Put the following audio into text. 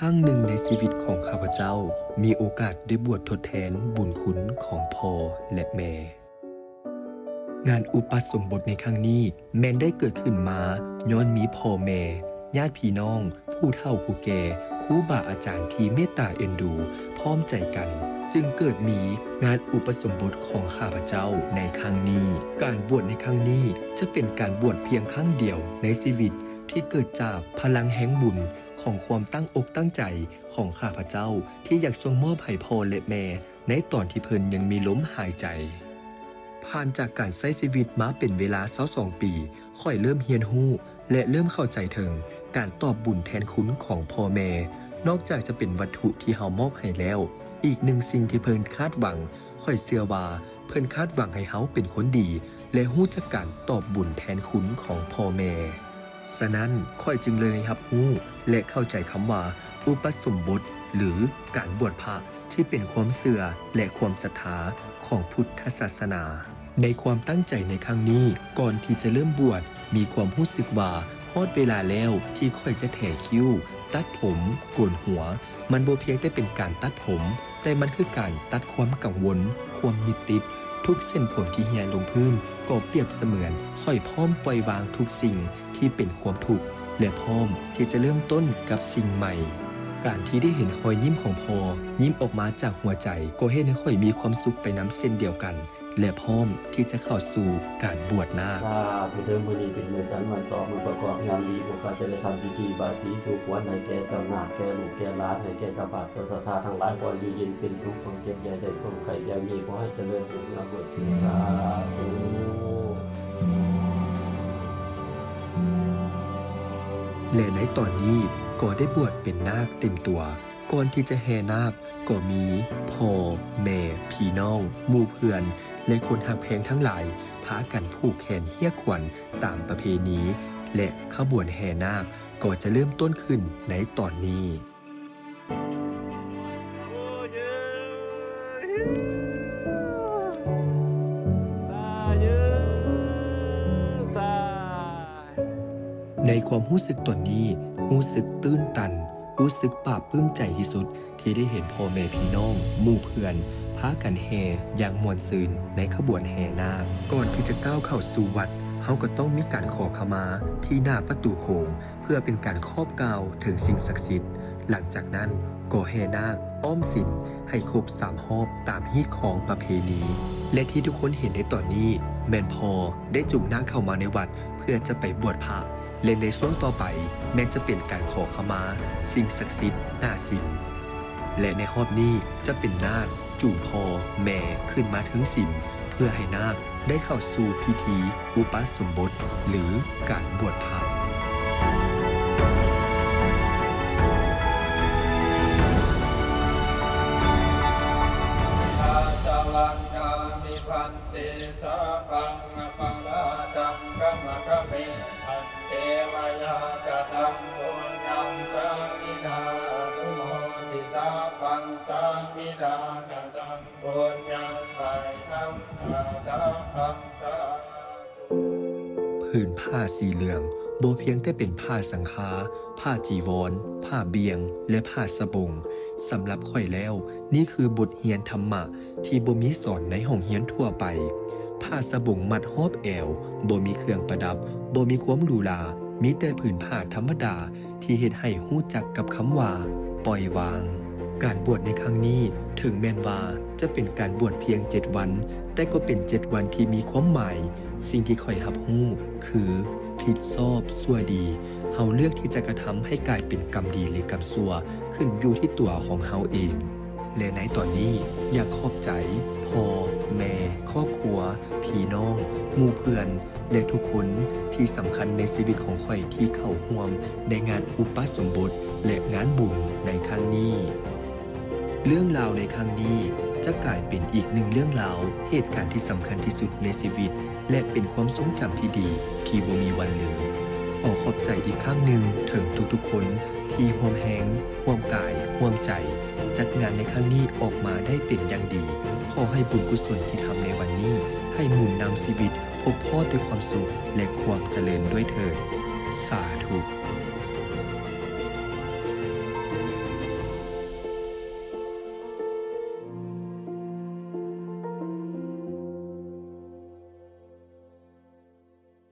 ຄັ້ງໜຶ່ງໃນຊີວິດຂອງຂ້າພະເຈົ້າ ມີໂອກາດໄດ້ບວດທົດແທນບຸນຄຸນຂອງພໍ່ ແລະ ແມ່. ງານອຸປະສົມບົດໃນຄັ້ງນີ້ ແມ່ນໄດ້ເກີດຂຶ້ນມາຍ້ອນມີພໍ່ແມ່, ຍາດພີ່ນ້ອງ, ຜູ້ເຖົ້າຜູ້ແກ່, ຄູບາອາຈານທີ່ເມດຕາເອັນດູ ພ້ອມໃຈກັນ ຈຶ່ງເກີດມີງານອຸປະສົມບົດຂອງຂ້າພະເຈົ້າໃນຄັ້ງນີ້. ການບວດໃນຄັ້ງນີ້ ຈະເປັນການບວດພຽງຄັ້ງດຽວໃນຊີວິດ ທີ່ເກີດຈາກພະລັງແຮງບຸນ ຂອງຄວາມຕັ້ງອົກຕັ້ງໃຈຂອງຂ້າພະເຈົ້າ ທີ່ຢາກສົ່ງມອບໃຫ້ພໍ່ ແລະ ແມ່ ໃນຕອນທີ່ເພິ່ນຍັງມີລົມຫາຍໃຈ. ຜ່ານຈາກການໃຊ້ຊີວິດມາເປັນເວລາຊາວສອງປີ, ຂ້ອຍເລີ່ມຮຽນຮູ້ ແລະ ເລີ່ມເຂົ້າໃຈເຖິງການຕອບບຸນແທນຄຸນຂອງພໍ່ແມ່. ນອກຈາກຈະເປັນວັດຖຸທີ່ເຮົາມອບໃຫ້ແລ້ວ, ອີກໜຶ່ງສິ່ງທີ່ເພິ່ນຄາດຫວັງ, ຂ້ອຍເຊື່ອວ່າເພິ່ນຄາດຫວັງໃຫ້ເຮົາເປັນຄົນດີ ແລະ ຮູ້ຈັກການຕອບບຸນແທນຄຸນຂອງພໍ່ແມ່. ສະນັ້ນ, ຂ້ອຍຈຶ່ງເລີຍຮັບຮູ້ ແລະ ເຂົ້າໃຈຄຳວ່າ ອຸປະສົມບົດ ຫຼື ການບວດພະ ທີ່ເປັນຄວາມເຊື່ອ ແລະ ຄວາມສັດທາຂອງພຸດທະສາສະໜາ. ໃນຄວາມຕັ້ງໃຈໃນຄັ້ງນີ້, ກ່ອນທີ່ຈະເລີ່ມບວດ, ມີຄວາມຮູ້ສຶກວ່າຮອດເວລາແລ້ວທີ່ຂ້ອຍຈະແຖຄິ້ວ, ຕັດຜົມ, ໂກນຫົວ. ມັນບໍ່ພຽງແຕ່ເປັນການຕັດຜົມ, ແຕ່ມັນຄືການຕັດຄວາມກັງວົນ, ຄວາມຍຶດຕິດ. ທຸກເສັ້ນຜົມທີ່ເຫ່ຍລົງພື້ນ ກໍປຽບສະເໝືອນຂ້ອຍພ້ອມປ່ອຍວາງທຸກສິ່ງທີ່ເປັນຄວາມທຸກ ແລະ ພ້ອມທີ່ຈະເລີ່ມຕົ້ນກັບສິ່ງໃໝ່. ການທີ່ໄດ້ເຫັນຮອຍຍິ້ມຂອງພໍ່ຍິ້ມອອກມາຈາກຫົວໃຈ ກໍເຮັດໃຫ້ຂ້ອຍມີຄວາມສຸກໄປນຳເຊັ່ນດຽວກັນ ແລະ ພ້ອມທີ່ຈະເຂົ້າສູ່ການບວດນາກ. ສາທຸເດີ ມື້ນີ້ເປັນມື້ສັນວັນຊອກ ມື້ປະກອບຍາມດີ ພວກຂ້າຈະໄດ້ທຳພິທີບາສີສູ່ຂວັນໃຫ້ແກ່ເຈົ້ານາກ ແກ່ລູກແກ່ຫຼານ ໃຫ້ແກ່ເຈົ້າພາບເຈົ້າສັດທາທັງຫຼາຍ ຂໍຢູ່ເຢັນເປັນສຸກ ຄວາມເຈັບຢ່າໄດ້ ຄວາມໄຂ້ຢ່າມີ ຂໍໃຫ້ຈະເລີນຮຸ່ງເຮືອງດ້ວຍເທີ້ນ ສາທຸ. ແລະ ໃນຕອນນີ້ກໍໄດ້ບວດເປັນນາກເຕັມຕົວ. ກ່ອນທີ່ຈະແຫ່ນາກ ກໍມີພໍ່, ແມ່, ພີ່ນ້ອງ, ໝູ່ເພື່ອນ ແລະ ຄົນຮັກແພງທັງຫຼາຍ ພາກັນຜູກແຂນຮຽກຂວັນຕາມປະເພນີ ແລະ ຂະບວນແຫ່ນາກກໍຈະເລີ່ມຕົ້ນຂຶ້ນໃນຕອນນີ້. ໃນຄວາມຮູ້ສຶກຕອນນີ້ ຮູ້ສຶກຕື່ນຕັນ, ຮູ້ສຶກປາບປື້ມໃຈທີ່ສຸດ ທີ່ໄດ້ເຫັນພໍ່ແມ່ພີ່ນ້ອງ, ໝູ່ເພື່ອນ ພາກັນແຫ່ຢ່າງມ່ວນຊື່ນໃນຂະບວນແຫ່ນາກ. ກ່ອນທີ່ຈະກ້າວເຂົ້າສູ່ວັດ, ເຮົາກໍຕ້ອງມີການຂໍຂະມາທີ່ໜ້າປະຕູໂຂງ ເພື່ອເປັນການຂອບກ່າວເຖິງສິ່ງສັກສິດ. ຫຼັງຈາກນັ້ນກໍແຫ່ນາກອ້ອມສິມໃຫ້ຄົບສາມຮອບຕາມຮີດຄອງປະເພນີ ແລະ ທີ່ທຸກຄົນເຫັນໃນຕອນນີ້ແມ່ນພໍ່ໄດ້ຈູງນາກເຂົ້າມາໃນວັດ ເພື່ອຈະໄປບວດພະ ແລະ ໃນຊ່ວງຕໍ່ໄປແມ່ນຈະເປັນການຂໍຂະມາສິ່ງສັກສິດໜ້າສິມ ແລະ ໃນຮອບນີ້ຈະເປັນນາກຈູງພໍ່ແມ່ຂຶ້ນມາເທິງສິມ ເພື່ອໃຫ້ນາກໄດ້ເຂົ້າສູ່ພິທີອຸປະສົມບົດ ຫຼື ການບວດພະ. ເທວະຍາກະຕັງປຸນຍັງ ສາມິນາອະນຸໂມທິ ສາປັງ ສາມິນາກະຕັງປຸນຍັງ ໄປນຳ ສາທຸ ສາທຸ. ຜືນຜ້າສີເຫຼືອງບໍ່ພຽງແຕ່ເປັນຜ້າສັງຄາ, ຜ້າຈີວອນ, ຜ້າບ່ຽງ ແລະ ຜ້າສະບົງ. ສຳລັບຂ້ອຍແລ້ວ, ນີ້ຄືບົດຮຽນທຳມະ ທີ່ບໍ່ມີສອນໃນຫ້ອງຮຽນທົ່ວໄປ. ຜ້າສະບົງມັດຮອບແອວ, ບໍ່ມີເຄື່ອງປະດັບ, ບໍ່ມີຄວາມຫຼູຫຼາ, ມີແຕ່ຜືນຜ້າທຳມະດາທີ່ເຮັດໃຫ້ຮູ້ຈັກກັບຄຳວ່າປ່ອຍວາງ. ການບວດໃນຄັ້ງນີ້ ເຖິງແມ່ນວ່າຈະເປັນການບວດພຽງເຈັດວັນ, ແຕ່ກໍເປັນເຈັດວັນທີ່ມີຄວາມໝາຍ. ສິ່ງທີ່ຂ້ອຍຮັບຮູ້ຄື ຜິດຊອບຊົ່ວດີ. ເຮົາເລືອກທີ່ຈະກະທຳໃຫ້ກາຍເປັນກຳດີ ຫຼື ກຳຊົ່ວ, ຂຶ້ນຢູ່ທີ່ຕົວຂອງເຮົາເອງ. ແລະ ໃນຕອນນີ້ ຢາກຂອບໃຈພໍ່, ແມ່, ຄອບຄົວ, ພີ່ນ້ອງ, ໝູ່ເພື່ອນ ແລະ ທຸກຄົນທີ່ສຳຄັນໃນຊີວິດຂອງຂ້ອຍ ທີ່ເຂົ້າຮ່ວມໃນງານອຸປະສົມບົດ ແລະ ງານບຸນໃນຄັ້ງນີ້. ເລື່ອງລາວໃນຄັ້ງນີ້ ຈະກາຍເປັນອີກໜຶ່ງເລື່ອງລາວ, ເຫດການທີ່ສຳຄັນທີ່ສຸດໃນຊີວິດ ແລະ ເປັນຄວາມຊົງຈຳທີ່ດີທີ່ບໍ່ມີວັນລືມ. ຂໍຂອບໃຈອີກຄັ້ງໜຶ່ງເຖິງທຸກໆຄົນທີ່ຮ່ວມແຮງ, ຮ່ວມກາຍ, ຮ່ວມໃຈ ຈັດງານໃນຄັ້ງນີ້ອອກມາໄດ້ເປັນຢ່າງດີ. ຂໍໃຫ້ບຸນກຸສົນທີ່ທຳໃນວັນນີ້ ໃຫ້ໝູນນຳຊີວິດພົບພໍ້ແຕ່ຄວາມສຸກ ແລະ ຄວາມຈະເລີນດ້ວຍເທີ້ນ. ສາທຸ.